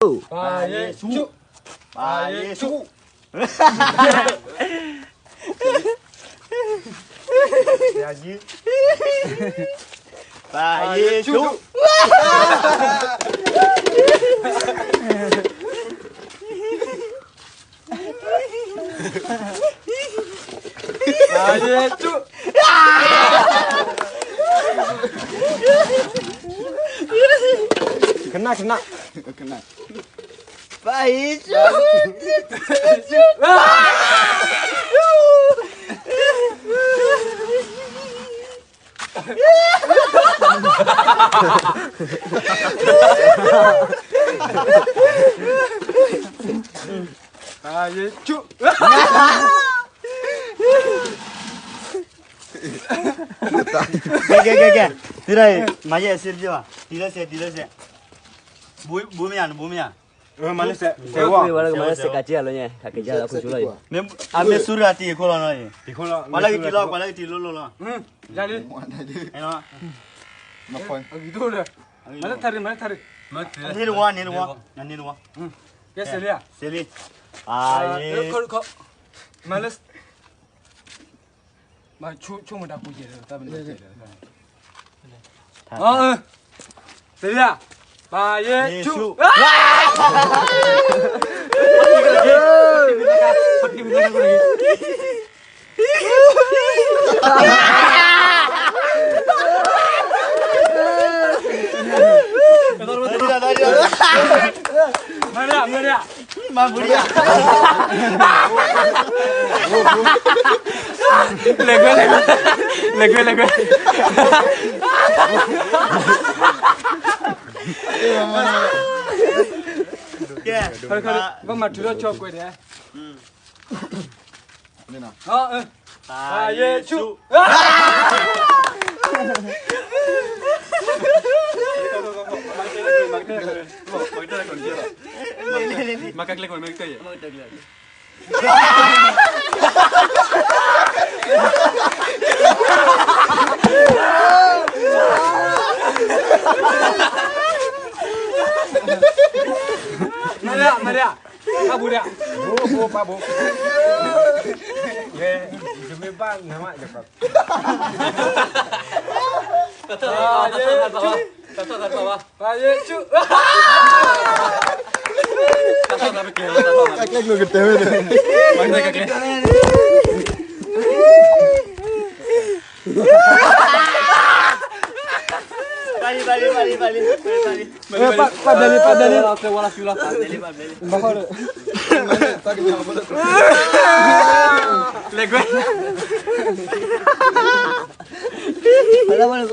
ပာ်ယ့ၣ်ၡူး, ပာ်ယ့ၣ်ၡူး, ပာ်ယ့ၣ်ၡူး, ပာ်ယ့ၣ်ၡူး, ကနၣ် ကနၣ်, ပာ်ယ့ၣ်ၡူး, ပာ်ယ့ၣ်ၡူး, ကဲ ကဲ ကဲ ကဲ, သုတၢ်အံၤ မၤယဲၢ်အစ့တဘျီဘၣ်, တံၤလၢစဲး တံၤလၢစဲး, ဘူမ့ၢ်ဧါ နဘူမ့ၢ်ဧါ, မၤလၢစဲး, မၤလၢစဲးကးက့ၤလီၤညါ ကးက့ၤက့ၤလီၤ ခိၣ်ဆူလီၤအံၤ, အမ့ၢ်ဆူရၤတံၤအခိၣ်လီၤနီၤအံၤ, ကွၢ်လၢကတံၤလီၤ ကွၢ်လၢကတံၤလိၤလိၤလီၤ, ယၤလံ, အဂံၢ်ဒိၣ်လၢ, မၤလၢထါရံၣ် မၤလၢထါရံၣ်, န့ၢ်တဝီ န့ၢ်တဝီ, န့ၢ်တဝီ, ကဲစဲးလံဧါ, စဲးလံ, မၤလၢ မၤဆူၣ်ဆူၣ်မတၤပူၤယဲၢ်လၢတၢ်မနုၤယဲၢ်လၢ, စဲးလံဧါ, ပာ်ယ့ၣ်ၡူး, မၤရၣ် မၤရၣ်, မၤဘူရံယါ, လဲၤကွဲ လဲၤကွဲ လဲၤကွဲ လဲၤကွဲ, ကဲ, ဘၣ်မၤထုးထီၣ်ဆီကွဲဒဲး, ပာ်ယ့ၣ်ၡူး, မၤကကျဲကွံာ် မၤကကျဲကွံာ်, မၤရၣ် မၤရၣ်, ပာ်ဘူရၣ်, ဘူ ဘူ ပာ်ဘူ, ယမ့ၢ်ဘၣ်နမး ယက ပာ်ယ့ၣ်ၡူး, ပာ်ယ့ၣ်ၡူး, ကကျဲကျိၤကတၢၢ်ဝဲ, ပာ်လံ ပာ်လံ ပာ်လံ ပာ်လံ, ပာ်ဘျဲၣ်လံ ပာ်ဘျဲၣ်လံ, လဲၤကွဲ, ပာ်လံ